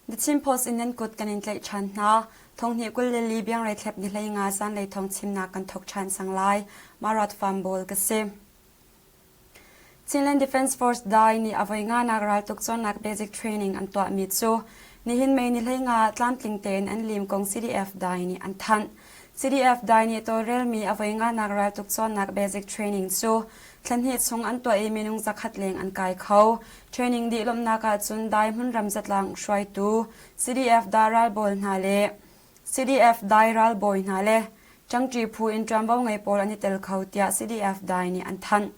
The Chin Post in nan kut kan in tlaih ṭhan hna. Thonghnih 24 biangrei thlep ni 15 zanlei thawng chimnak kan thawk ṭhan cang lai. Marat Farm Bawl ka si. Chinland Defence Force Dai nih a voi nganak raltuk cawnnak basic training an tuahmi cu nihin May ni 15 tlamtling tein an lim kong CDF Dai nih an thanh. CDF Dai nih tawlrelmi a voi nganak raltuk cawnnak basic training cu thla chung an tuah i minung zakhat leng an kai kho. Training dih lawmhnak ahcun Dai hmunram zatlang hruaitu CDF Dai ralbawi hna le CDF Dai ralbawi hna le ṭangṭi phu in ṭuanvo ngei pawl an i tel kho tiah CDF Dai nih an thanh.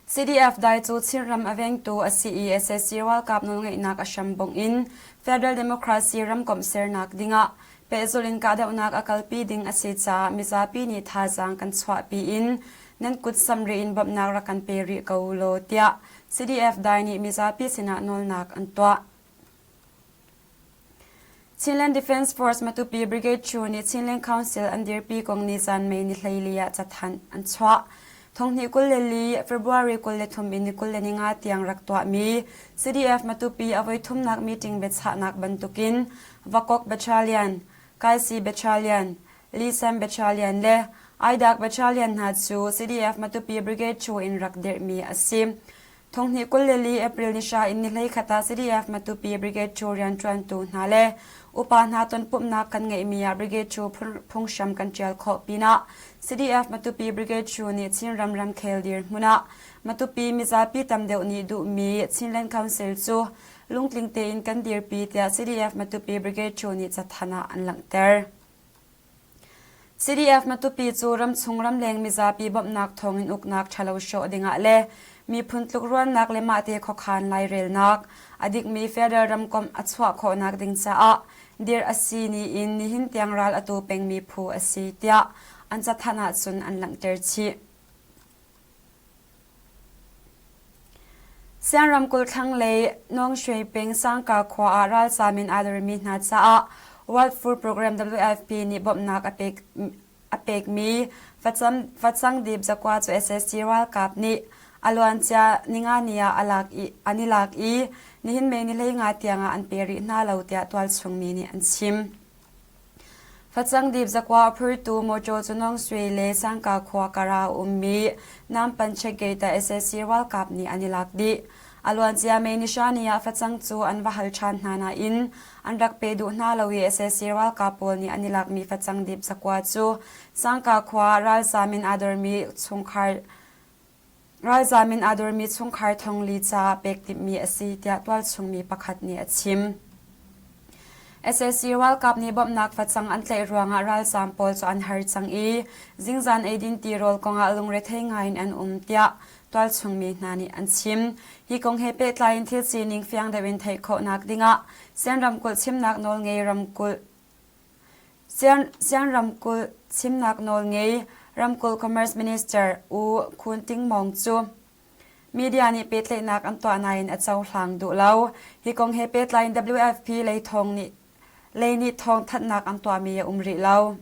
CDF Dai cu Chinram a vengtu a si i sac ralkap nawlngeihnak a hram bongh in Federal Democracy ramkomh sernak dingah pehzulh in kahdohnak a kalpi ding a si caah mizapi nih thazaang kan chuahpi in nan kut samh rih in bawmhnak rak kan pe rih ko ulaw tiah CDF Dai nih mizapi sinah nawlnak an tuah. Chinland Defence Force Matupi Brigade Chu nih Chinland Council an dirpi kong nizan May ni 14 ah cathanh an chuah. Thonghnih 24 February 23 in ni 25 tiang rak tuahmi CDF Matupi a voithumnak meeting biachahnak bantukin Vakok Battalion, Kaisi Battalion, Lisam Battalion le Aidak Battalion hna cu CDF Matupi Brigade Chu in rak dirhmi a si. Thonghnih 24 April ni hra in ni 11 ah CDF Matupi Brigade Chu rianṭuantu hna le upa hna tonpumhnak kan ngeihmi ah Brigade Chu phunghram kan ṭial khawh pinah CDF Matupi Brigade Chu nih Chinram ramkhel dirhmun ah Matupi mizapi tam deuh nih duhmi Chinland Council cu lungtling tein kan dirpi tiah CDF Matupi Brigade Chu nih cathanh ah an langhter. CDF Matupi cu ramchung ramleng mizapi bawmhnak thawngin uknak ṭhalo hrawh dingah le miphun tlukruannak le mahte khuakhan lairelnak a dikmi federal ramkomh a chuah khawhnak ding caah dirh a si ni in nihin tiang ral a tu pengmi phu a si tiah an cathanh ahcun an langhter chih. Siang ramkulh thlanglei Nawngshwe peng Sangka khua ah ralzaam in aa dormi hna caah World Food Program WFP nih bawmhnak a pekmi facang dip zakua cu sac ralkap nih a luancia ningani ah an i lak i nihin May ni 15 tiang ah an pe rih hna lo tiah tualchung mi nih an chim. Facang dip zakua a phurtu mawṭaw cu Nawngsui le Sangka khua kar ah a ummi Nampan checkgate ah sac ralkap nih an i lak dih. A luancia May ni hra ni ah facang cu an va hal ṭhan hna nain an rak pe duh hna lo i sac ralkap pawl nih an i lakmi facang dip zakua cu Sangka khua ah ralzaam in aa dormi chungkhar Ralzaam in aa dormi chungkhar thongli caah pek timhmi a si tiah tualchung mi pakhat nih a chim. Sac ralkap nih bawmhnak facang an tlaih ruangah ralzaam pawl cu an har cang i zingzan eidin tirawl kongah lungrethei ngaiin an um tiah tualchung mi hna nih an chim. Hi kong he pehtlai in thil sining fiang deuh in theih khawhnak dingah Sian ramkulh chimnak nawlngei ramkulh Sian ramkulh chimnak nawlngei ramkulh Commerce Minister U Khun Ting Mawng cu media nih pehtlaihnak an tuah nain a cohlang duh lo. Hi kong he pehtlai in WFP lei thawng nih lei nih thawngthanhnak an tuahmi a um rih lo.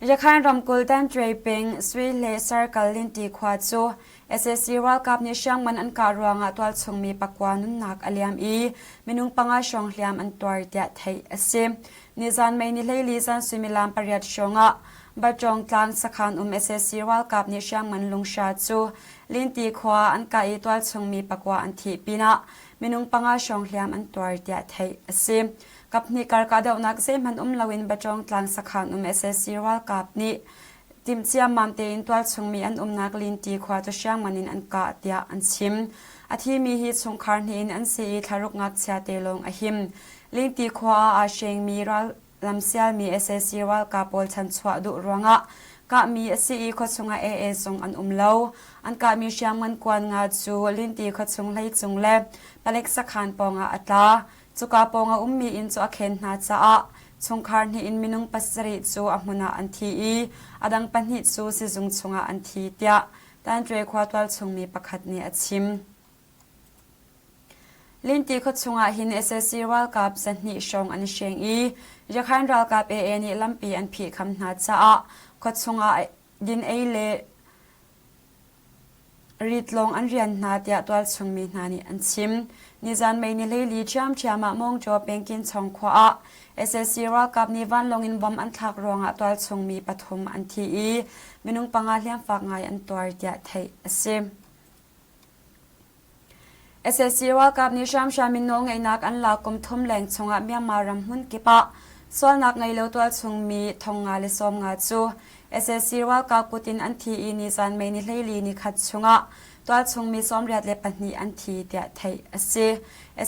Rakhine ramkulh Tanṭuai peng Sui Hle Sarkal Linti khua cu sac ralkap nih hriamngan an kah ruangah tualchung mi pakua nunnak a liam i minung panga hrawng hliam an tuar tiah theih a si. Nizan May ni 14 zan suimilam pariat hrawngah Batawng tlang sakhan um sac ralkap nih hriamngan lunghra cu Linti khua an kah i tualchung mi pakua an thih pinah minung panga hrawng hliam an tuar tiah theih a si. Kaphnih kar kahdohnak zeihmanh um loin Batawng tlang sakhan um sac ralkap nih timh ciammam tein tualchung mi an umnak Linti khua cu hriangman in an kah tiah an chim. A thimi hi chungkhar hnih in an si i thlaruk ngakchia te lawng a him. Linti khua ah aa hrengmi ral lamsialmi sac ralkap pawl chanchuah duh ruangah kahmi a si i khuachung ah AA zong an um lo. An kahmi hriamngan kuan nga cu Linti khuachung hleicung le palek sakhan pawngah a tla. Cuka pawng a ummi inn cu a khen hna caah chungkhar hnih in minung pasarih cu a hmun ah an thi i a dang pahnih cu sizung chungah an thi tiah Tanṭwe khua tualchung mi pakhat nih a chim. Linti khua chungah hin sac ralkap zahnih hrawng an i hreng i Rakhine ralkap AA nih lampi an phihkham hna caah khua chungah din ei le. Ritlawng an rian hna tiah tualchung mi hna nih an chim. Nizan May ni 14 ṭhiamṭhiam ah Mawngṭaw pengkin-chawng khua ah sac ralkap nih vanlawng in bom an thlak ruangah tualchung mi pathum an thi i minung panga hliamfak ngai an tuar tiah theih a si. Sac ralkap nih hramhram in nawlngeihnak an lak kum thum leng chungah Myanmar ram hmun kip ah sualnak ngei lo tualchung mi 550 cu sac ralkap kut in an thi i nizan May ni 14 ni khat chungah tualchung mi 82 an thi tiah theih a si.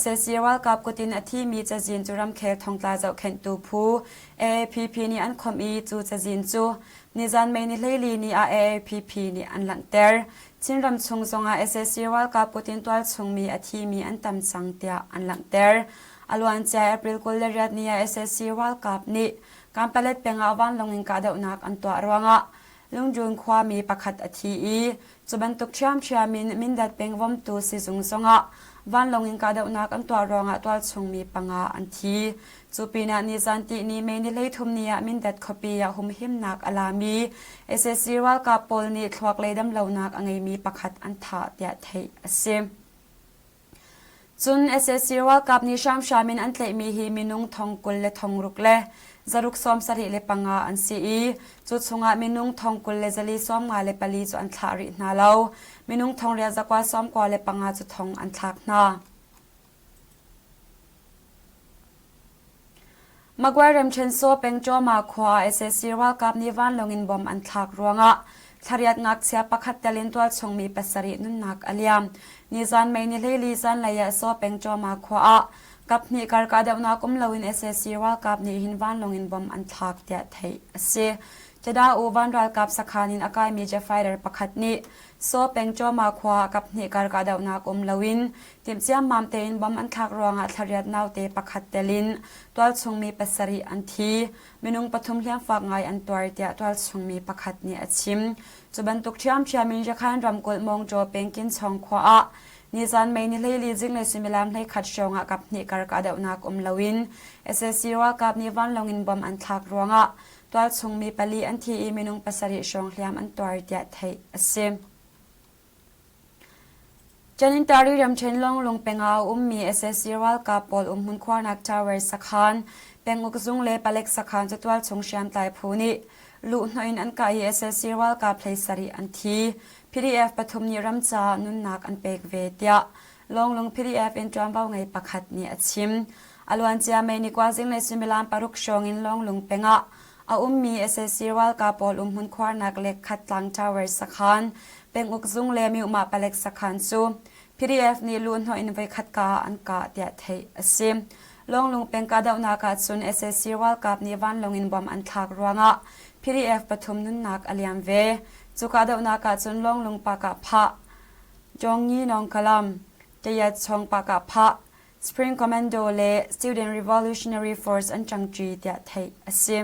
Sac ralkap kut in a thimi cazin cu ramkhel thongtla zohkhenhtu phu AAPP nih an khawmh i cu cazin cu nizan May ni 14 ni ah AAPP nih an langhter. Chinram chung zongah sac ralkap kut in tualchungmi a thimi an tam cang tiah an langhter. A luancia April 28 ni ah sac ralkap nih Kanpalet peng ah vanlawng in kahdohnak an tuah ruangah Lungjun khuami pakhat a thi i cu bantuk ṭhiamṭhiam in Mindat peng vomtu sizung zongah vanlawng in kahdohnak an tuah ruangah tualchungmi panga an thi. Cu pinah nizan tihni May ni 33 ni ah Mindat khuapi ah humhimnak a lami sac ralkap pawl nih thluak lei damlonak a ngeimi pakhat an thah tiah theih a si. Cun sac ralkap nih hramhram in an tlaihmi hi minung thong 20 le thong ruk le zaruk 75 an si i cu chungah minung thong 24 cu an thlah rih hna lo. Minung thong 895 cu thong an thlak hna. Magway ramṭhen Saw peng Ṭawma khua ah sac ralkap nih vanlawng in bomb an thlak ruangah thlariat ngakchia pakhat tel in tualchung mi pasarih nunnak a liam. Nizan May ni 14 zanlei ah Saw peng Ṭawma khua ah kaphnih kar kahdohnak um loin sac ralkap nih hin vanlawng in bomb an thlak tiah theih a si. Tada U van ralkap sakhan in a kaimi jet fighter pakhat nih Saw peng Ṭawma khua ah kaphnih kar kahdohnak um loin Timhciammam tein bom an thlak ruangah thlariat naute pakhat tel in tualchung mi pasarih an thi. Minung pathum hliamfak ngai an tuar tiah tualchung mi pakhat nih a chim. Cu bantuk ṭhiamṭhiam in Rakhine ramkulh Mawngṭaw pengkin-chawng khua ah nizan May ni 14 zinglei suimilam 11 hrawng ah kaphnih kar kahdohnak um loin sac ralkap nih vanlawng in bom an thlak ruangah tualchung mi pali an thi i minung pasarih hrawng hliam an tuar tiah theih a si. Tanintari ramṭhen Lawnglung peng ah a ummi sac ralkap pawl umhmun khuarnak tower sakhan, penguk zung le palek sakhan cu tualchung hriamtlai phu nih luhhnawh in an kah i sac ralkap 17 an thi. PDF pathum nih ram caah nunnak an pek ve tiah Lawnglung PDF in ṭuanvo ngei pakhat nih a chim. A luancia May ni kua zinglei suimilam paruk hrawng in Lawnglung peng ah A ummi sac ralkap pawl umhmun khuarnak le Khattlang Tower sakhan, penguk zung le Myuhmah palek sakhan cu PDF nih luhhnawh in voikhat ka ah an kah tiah theih a si. Lawnglung peng kahdohnak ah cun sac ralkap nih vanlawng in bom an thlak ruangah PDF pathum nunnak a liam ve. Cu kahdohnak ah cun Lawnglung Pakah-phah, Jongyi Nawngkalam, Tayat Chong Pakah-phah, Spring Commando le Student Revolutionary Force an ṭangṭi tiah theih a si.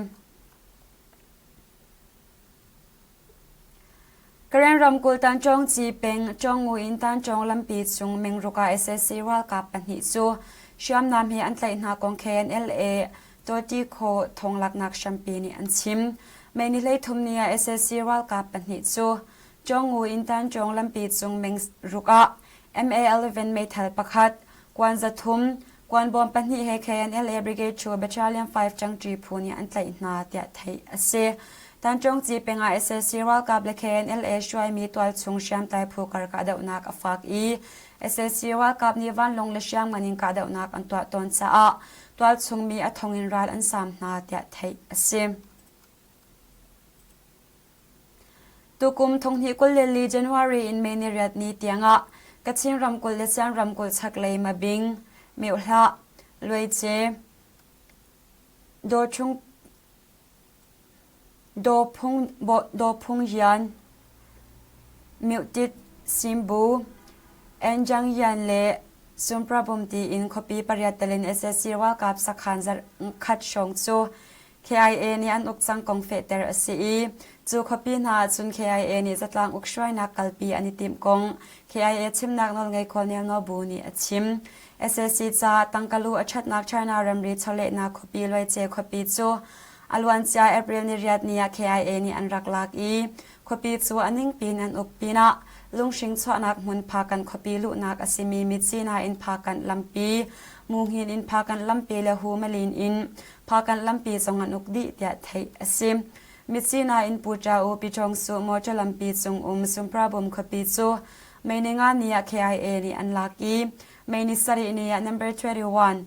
Karen ramkulh Tanchawngci peng Chawngngu in Tanchawng lampi chung Mingruk ah sac ralkap pahnih cu hriamnam he an tlaih hna kong KNLA Tawti Khaw thonglaknak hrampi nih an chim. May ni 33 ni ah sac ralkap pahnih cu Chawngngu in Tanchawng lampi cung Mingruk ah MA-11 meithal pakhat, kuan 300, kuan bawm pahnih he KNLA Brigade 2 Battalion 5 ṭangṭi phu nih an tlaih hna tiah theih a si. Tanṭawngci peng ah sac ralkap le KNLA hruaimi tualchung hriamtlai phu kar kahdohnak a fak i sac ralkap nih vanlawng le hriamngan in kahdohnak an tuah tawn caah tualchung mi a thong in ral an saam hna tiah theih a si. Tukum 2024 January in May ni riat ni tiangah Kachin ramkulh le Shan ramkulh chaklei Mabing, Myohlah, Luaice, Dawphungyan, Myotit, Simbu, Enjangyan le Sumprabum tiin khuapi pariat telin sac ralkap sakhan zarh khat hrawng cu KIA nih an uk cang kong fehter a si i cu khuapi hna ahcun KIA nih zatlang uk hruainak kalpi an i timh kong KIA chimnak nawlngei Colonel Nobu nih a chim. Sac caah tangkalu a ṭhatnak China ramri chawlehnak khuapi Luaice khuapi cu a luancia April ni riat ni ah KIA nih an rak lak i khuapi cu a ningpi in an uk pinah Lunghring chuahnak hmun Phakanh khuapi luhnak a simi Myitkyina in Phakanh lampi, Muhngin in Phakanh lampi le Humalin in Phakanh lampi zong an uk dih tiah theih a si. Myitkyina in Pu Cha U Pichawngsuh mawṭaw lampi cung um Sumprabum khuapi cu May ni nga ni ah KIA nih an lak i May ni sarih ni ah number 21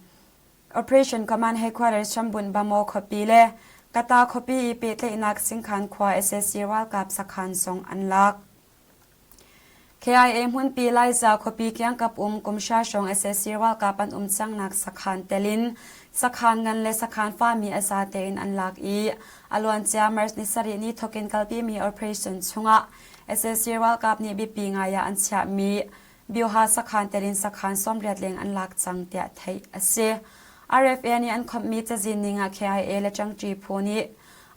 Operation Command Headquarters hrambunh Bamaw khuapi le Kata khuapi i pehtlaihnak Singkhan khua sac ralkap sakhan zong an lak. KIA hmunpi Laiza khuapi kiangkap um kumhra hrawng sac ralkap an um cangnak sakhan tel in sakhan ngan le sakhan fami a za tein an lak i a luancia March ni sarih ni thokin kalpimi operation chungah sac ralkap nih biapi ngai ah an chiahmi Bioha sakhan tel in sakhan 80 leng an lak cang tiah theih a si. RFA nih an khawmhmi cazin ning ah KIA le Ṭangṭi phu nih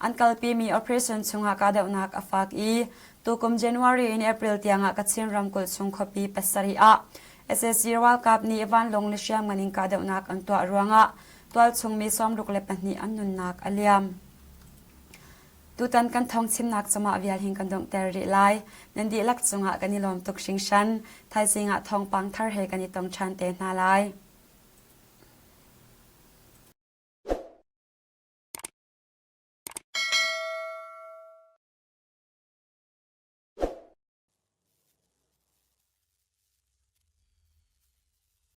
an kalpimi operation chungah kahdohnak a fak i tukum January in April tiangah Kachin ramkulh chung khuapi pasarih ah sac ralkap nih vanlawng le hriamngan in kahdohnak an tuah ruangah tualchung mi 62 an nunnak a liam. Tutan kan thawngchimnak cungah vial hin kan donghter rih lai. Nan dihlak cungah kan i lawm tuk hringhran. Thaizing ah thawngpang thar he kan i tong ṭhan te hna lai.